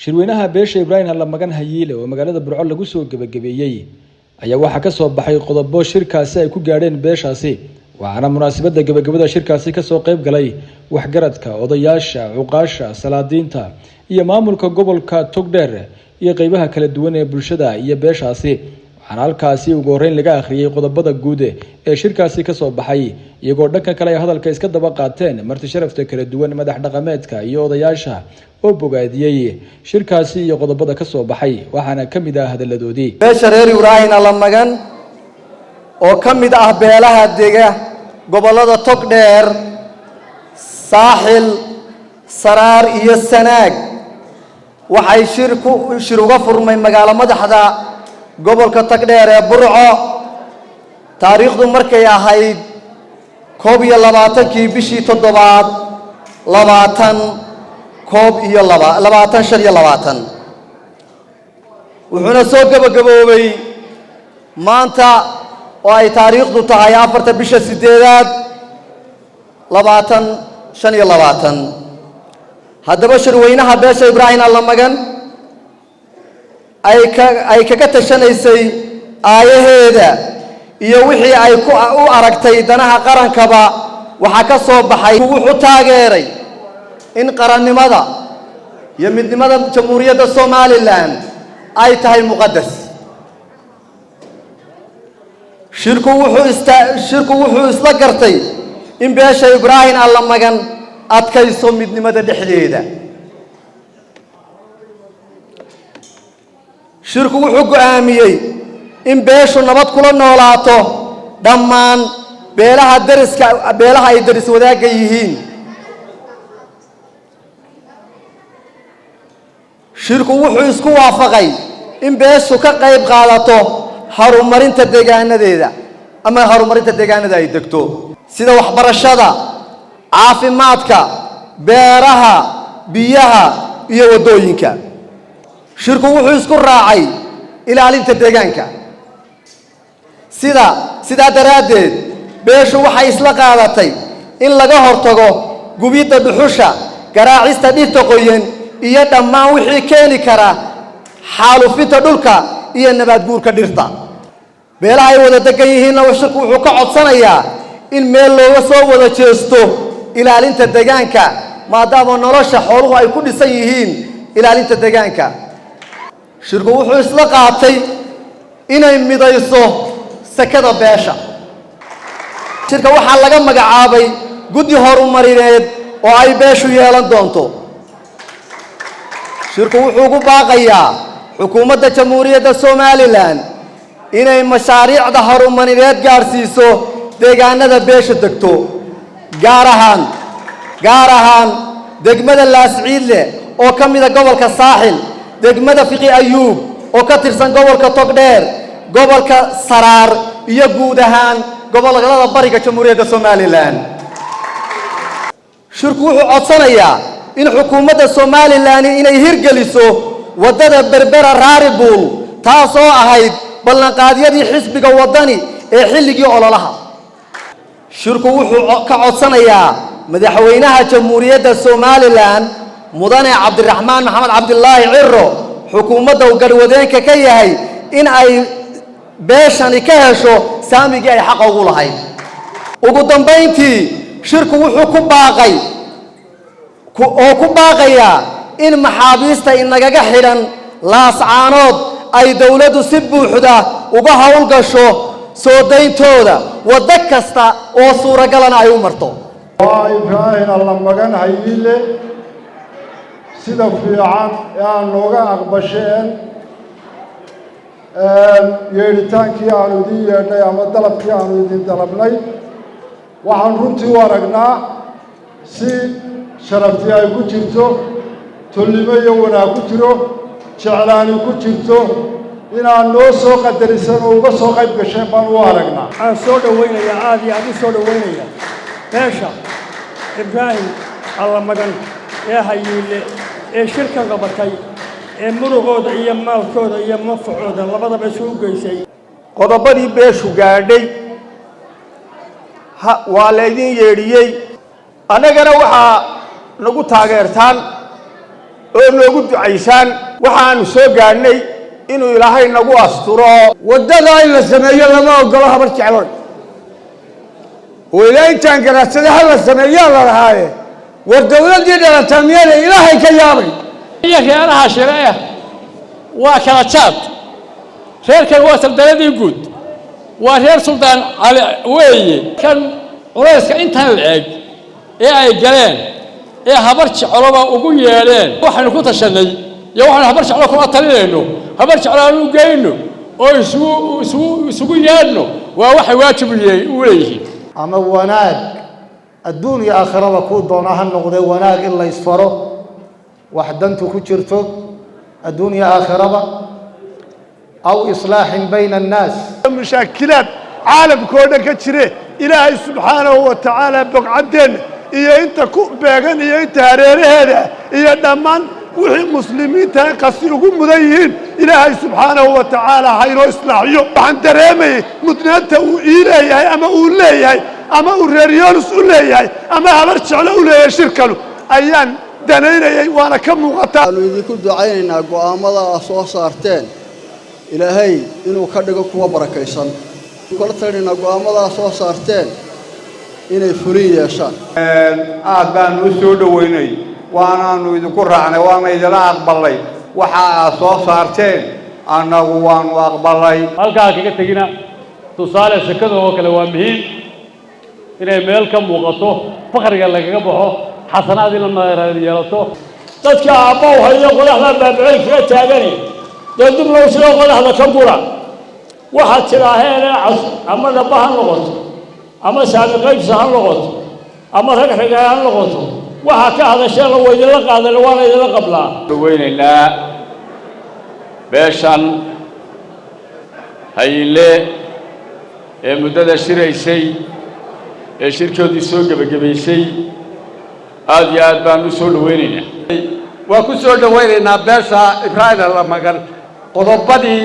Shirweynaha beesha Ibraahim Allamagan Hayiile oo magaalada Burco lagu soo gebagabeeyey ayaa waxaa ka soo baxay qodobo shirkaasi ay ku gaadheen beeshaasi, waxaana munaasabadda gebagabada shirkaasi kasoo qayb galay waxgaradka, odayaasha, cuqaasha, salaadiinta iyo maamulka gobolka Togdheer iyo qeybaha kala duwan ee bulshada iyo beeshaasi. Waxaana halkaasi ugu horreyn laga akhriyey qodobada guud ee shirkaasi kasoo baxay, iyagoo dhanka kale ay hadalka iska daba qaateen marti sharafta kala duwan, madax dhaqameedka iyo odayaasha oo bogaadiyey shirkaasi iyo qodobada kasoo baxay. Waxaana ka mid ah hadalladoodii: Beesha reer Ibraahim Allamagan oo ka mid ah beelaha dega gobollada Togdheer, Saaxil, Saraar iyo Sanaag, waxay shir ku shir uga furmay magaalo madaxda gobolka Togdheer ee Burco, taariikhdu markay ahayd 21-kii bishii toddobaad 2021-2025, wuxuuna soo gebagaboobay maanta oo ay taariikhdu tahay 4-ta bisha sideedaad 2025. Haddaba, shirweynaha beesha Ibraahim Allamagan ay kaga tashanaysay aayaheeda iyo wixii ay ku u aragtay danaha qarankaba, waxaa ka soo baxay: wuxuu taageeray in qarannimada iyo midnimada Jamhuuriyadda Somaliland ay tahay muqadas. Shirku wuxuu isla gartay in beesha Ibraahim Allamagan adkayso midnimada dhexdeeda. Shirku wuxuu go'aamiyey in beeshu nabad kula noolaato dhammaan beelaha dariska, beelaha ay daris wadaagga yihiin. Shirku wuxuu isku waafaqay in beeshu ka qayb qaadato horumarinta deegaanadeeda ama horumarinta deegaanada ay degto, sida waxbarashada, caafimaadka, beeraha, biyaha iyo waddooyinka. Shirku wuxuu isku raacay ilaalinta deegaanka. Sidaa daraaddeed, beeshu waxay isla qaadatay in laga hortago gubidda dhuxusha, garaacista dhirta qoyan iyo dhammaan wixii keeni kara xaalufinta dhulka iyo nabaad guurka dhirta. Beelaha ay wada degan yihiinna shirku wuxuu ka codsanayaa in meel looga soo wada jeesto ilaalinta deegaanka, maadaama nolosha xooluhu ay ku dhisan yihiin ilaalinta deegaanka. Shirku wuxuu isla qaatay inay midayso sakada beesha. Shirka waxaa laga magacaabay guddi horumarineed oo ay beeshu yeelan doonto. Shirku wuxuu ugu baaqayaa xukuumadda Jamhuuriyadda Somaliland inay mashaariicda horumarineed gaadhsiiso deegaanada beesha degto, gaar ahaan degmada Laasciidle oo ka mida gobolka Saaxil, degmada Fiqi Ayuub oo ka tirsan gobolka Togdheer, gobolka Saraar iyo guud ahaan gobollada bariga Jamhuuriyadda Somaliland. Shirku wuxuu codsanayaa in xukuumadda Somaliland inay hirgeliso waddada Berbera Raaribuul, taasoo ahayd ballanqaadyadii xisbiga Waddani ee xilligii ololaha. Shirku wuxuu ka codsanayaa madaxweynaha Jamhuuriyadda Somaliland, mudane Cabdiraxmaan Maxamed Cabdilaahi Ciro, xukuumadda uu garhwadeenka ka yahay, in ay beeshani ka hesho saamigii ay xaqa ugu lahayd. Ugu dambayntii, shirku wuxuu ku baaqay oo ku baaqayaa in maxaabiista inagaga xidhan Laascaanood ay dowladdu si buuxda uga howlgasho soo dayntooda, waddo kasta oo suuragalana ay u marto. Waa Ibraahim Allamagan Hayiile. Sida fiican ee aad nooga aqbasheen yeedhitaankii aanu idin yeedhnay ama dalabkii aanu idin dalabnay, waxaan runtii u aragnaa si sharaftii ay ku jirto, tolnimo iyo wanaag ku jiro, jeclaani ku jirto, inaad noo soo qadarisan oo uga soo qayb gasheen baan u aragnaa. Waxaan soo dhawaynayaa, aada iyo aad u soo dhawaynaya, beesha Ibraahim Allamagan ee Hayiile ee shirka qabatay ee muruqooda iyo maalkooda iyo manfacooda labadaba isugu geysay. Qodobadii beeshu gaadhay ha waa laydin yeedhiyey, annagana waxaa nagu taageertaan. Oo noogu ducaysaan waxaanu soo gaadhnay inuu Ilaahay nagu asturo. Waddada in la sameeyo lama ogolo Habar Jecloy oo ilaa intaan garaadsaday ha la sameeyaa la lahaaye. War dowladdii dhalataa miyaanay Ilaahay ka yaabay? Iyo reeraha shire eh waa kala jaad. Reerkan waa saldaladii guud, waa reer Suldaan Cali weeye. Kan culayska intan la eg ee ay galeen ee Habar Jecloba ugu yeedheen, waxaynu ku tashanay iyo waxaynu Habar Jeclo kula talinayno, Habar Jeclo aanu u geyno oo isugu yeedhno, waa waxay waajib u leeyihiin. Ama wanaag adduun iyo aakhiraba kuu doona ha noqdee, wanaag in la isfaro, wax dantu ku jirto adduun iyo aakhiraba, aw islaaxin bayna annaas. Mushaakilaad caalamka oo dhan ka jire, Ilaahay subxaanahu wa tacaala bogcaddeenna iyo inta ku beegan iyo inta hareeraheeda iyo dhammaan wixii muslimiinta qasi ugu mudan yihiin, Ilaahay subxaanahu wa tacaala ha inoo islaaxiyo. Waxaan dareemayay mudnaanta uu ii leeyahay ama uu leeyahay ama uu reer Yonis u leeyahay ama Habar Jeclo u leeyahay shirkanu ayaan danaynayay, waana ka muuqataa. Waxaanu idinku ducaynaynaa go'aammada aad soo saarteen Ilaahay inuu ka dhigo kuwa barakaysan. Kula talinaynaa go'aammada aad soo saarteen inay fulin yeeshaan. Aad baanu u soo dhoweynay, waanaanu idinku raacnay, waana idila aqbalay. Waxa aad soo saarteen annagu waanu aqbalay. Halkaa kaga tegina tusaale, sekada oo kale waa muhiim inay meel ka muuqato, fakriga lagaga baxo, xasanaad in la yeelato. Dadka aabbaw hayo qodaxda baabiceen kaga taagani dee dib loo sidoo qodaxda ka gura. Waxaad tidhaaheen cas ama dhaba ha noqoto ama saami qaybsa ha noqoto ama rag raga ha noqoto, waxaa ka hadasheen la waa idinla qaadan, waana idinla qablaa. Dhaweynaynaa beeshan Hayinle ee muddada shiraysay ee shirkoodii soo gebagabaysay, aad iyo aad baan u soo dhaweynaynaa. Waa ku soo dhowaynaynaa beesha Ibraahim Lamagan qodobadii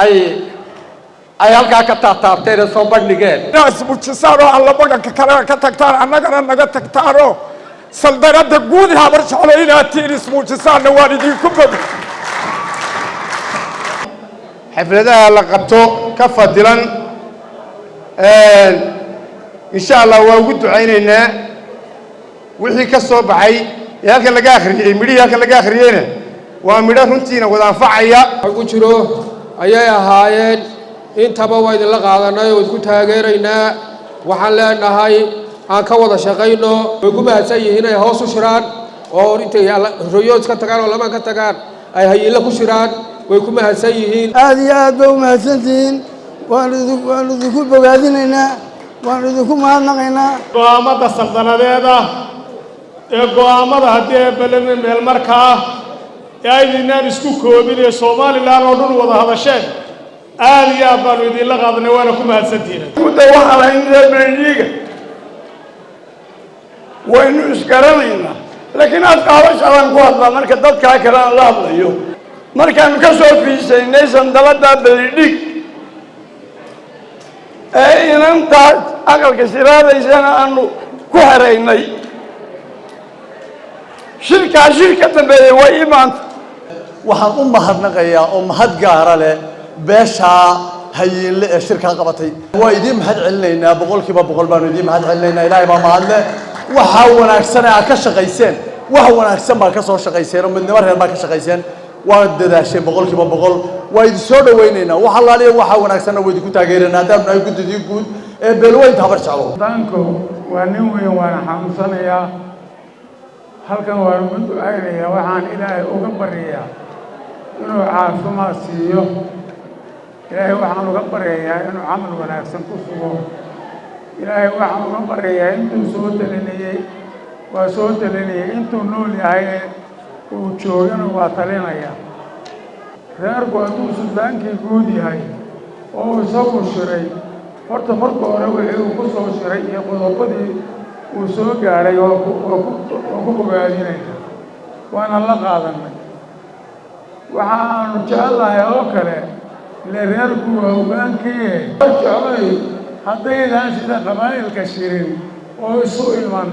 ay halkaa ka taataabteen ee soo bandhigeen. Inaad ismujisaan oo Alla maganka kalena ka tagtaan, annagana naga tagtaanoo saldanadda guud Habar Jeclo inaad tiin ismuujisaanna waan idinku bog. Xafladaha la qabto ka fadilan, insha Allah waa ugu ducaynaynaa. Wixii ka soo baxay ee halkan laga akhriyey, midhihii halkan laga akhriyeyna waa midho runtiina wada anfacaya. Ugu jiro ayay ahaayeen. Intaba waa idinla qaadanay oo idinku taageeraynaa. Waxaan leenahay aan ka wada shaqayno. Way ku mahadsan yihiin inay hoos u shiraan oo intay royoos ka tagaan oo lamaan ka tagaan ay Hayiinle ku shiraan. Way ku mahadsan yihiin. Aada iyo aad ba u mahadsantihiin. Waanu idinku bogaadinaynaa, waanu idinku mahadnaqaynaa. Go'aamada saldanadeeda ee go'aamada haddii ee balami meelmarkaa ee aydinaan isku koobin ee Somalilan oo dhan wada hadasheen, aad iyo aad baanu idinla qaadanay, waana ku mahadsantihiin. Mudda waxaan lahayn reer Beledhiiga waynu isgaranaynaa, laakiin afka Habashadan ku hadlaa marka dadkaa kale aan la hadlayo. Markaanu ka soo fiisaynay sandalada Beledhig ee inantaas aqalka siraadaysana aanu ku xeraynay, shirkaa shir ka dambeeyey way ii maanta. Waxaan u mahadnaqayaa oo mahad gaara leh beeshaa Hayiinle ee shirkaa qabatay. Waa idiin mahad celinaynaa, 100% baanu idiin mahad celinaynaa. Ilaahay baa mahadle. Waxaa wanaagsan ee aad ka shaqayseen, wax wanaagsan baa ka soo shaqayseen oo midnimo reer baa ka shaqayseen. Waa dadaasheen 100%. Waa idin soo dhawaynaynaa. Wax allaaliya waxaa wanaagsanna waa idinku taageeraynaa haddaanu nahay guddidii guud ee beelweynta Habar Jeclo. Danku waa nin weyn, waana xanuunsanayaa. Halkan waan ugu ducaynayaa, waxaan Ilaahay uga baryayaa inuu caafimaad siiyo. Ilaahay waxaan uga baryayaa inuu camal wanaagsan ku sugo. Ilaahay waxaan uga baryayaa intuu soo talinayey, waa soo talinayay intuu nool yahay ee uu joogana waa talinaya. Reerku hadduu suldaankii guud yahay oo isagu shiray, horta marka hore wixii uu ku soo shiray iyo qodobadii uu soo gaadhay waa ku bogaadinayna, waana la qaadanay. Waxa aanu jecellahay oo kale ile reerku waa hogaankii jeclay. Haddaydaan sida qabaa'ilka shirin oo isu iman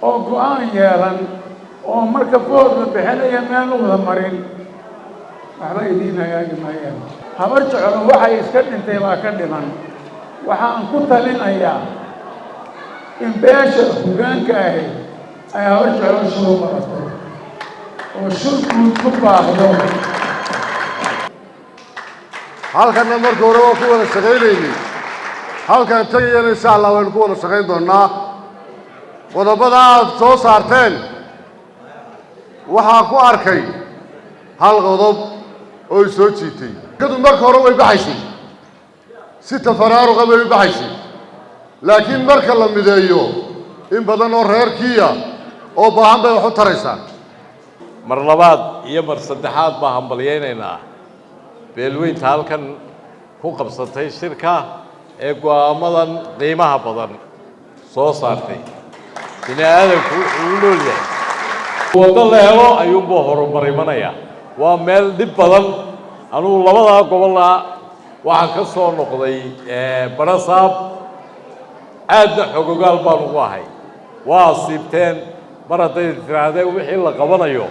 oo go'aan yeelan. Oo marka food la bixinaya meel u wada marin, waxba idiin hagaagi maayaan. Habar Jeclo waxay iska dhintay baa ka dhiman. Waxaan ku talinayaa in beesha hoggaanka ahi ay Habar Jeclo shuru qabato oo shir guud ku baahdo. Halkanna marka hore waa ku wada shaqaynaynay, halkaan tegayana insha Allah waynu ku wada shaqayn doonnaa. Qodobada aad soo saarteen waxaa ku arkay hal qodob oo i soo jiitay. Kadu marka hore way baxaysay, si tafaraaruqa bay u baxaysay, laakiin marka la mideeyo in badan oo reerkiiya oo baahan bay wax u taraysaa. Mar labaad iyo mar saddexaad baa hambalyaynaynaa beelweynta halkan ku qabsatay shirka ee go'aamadan qiimaha badan soo saartay. Bini aadamku wuxuu u nool yahay waddo la helo ayuunbuu horumar imanaya. Waa meel dhib badan. Anugu labadaa gobolla waxaan ka soo noqday Barasaab, aadna xogogaal baan ugu ahay. Waa asiibteen mar hadday tidhaahdeen wixii la qabanayo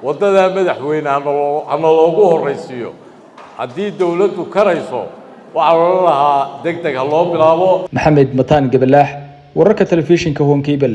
waddadaa madaxweyne hana loogu horraysiiyo. Haddii dowladdu karayso, waxaa loola lahaa deg deg ha loo bilaabo. Maxamed Mataan Gabalaax, wararka telefishinka Horn Cable.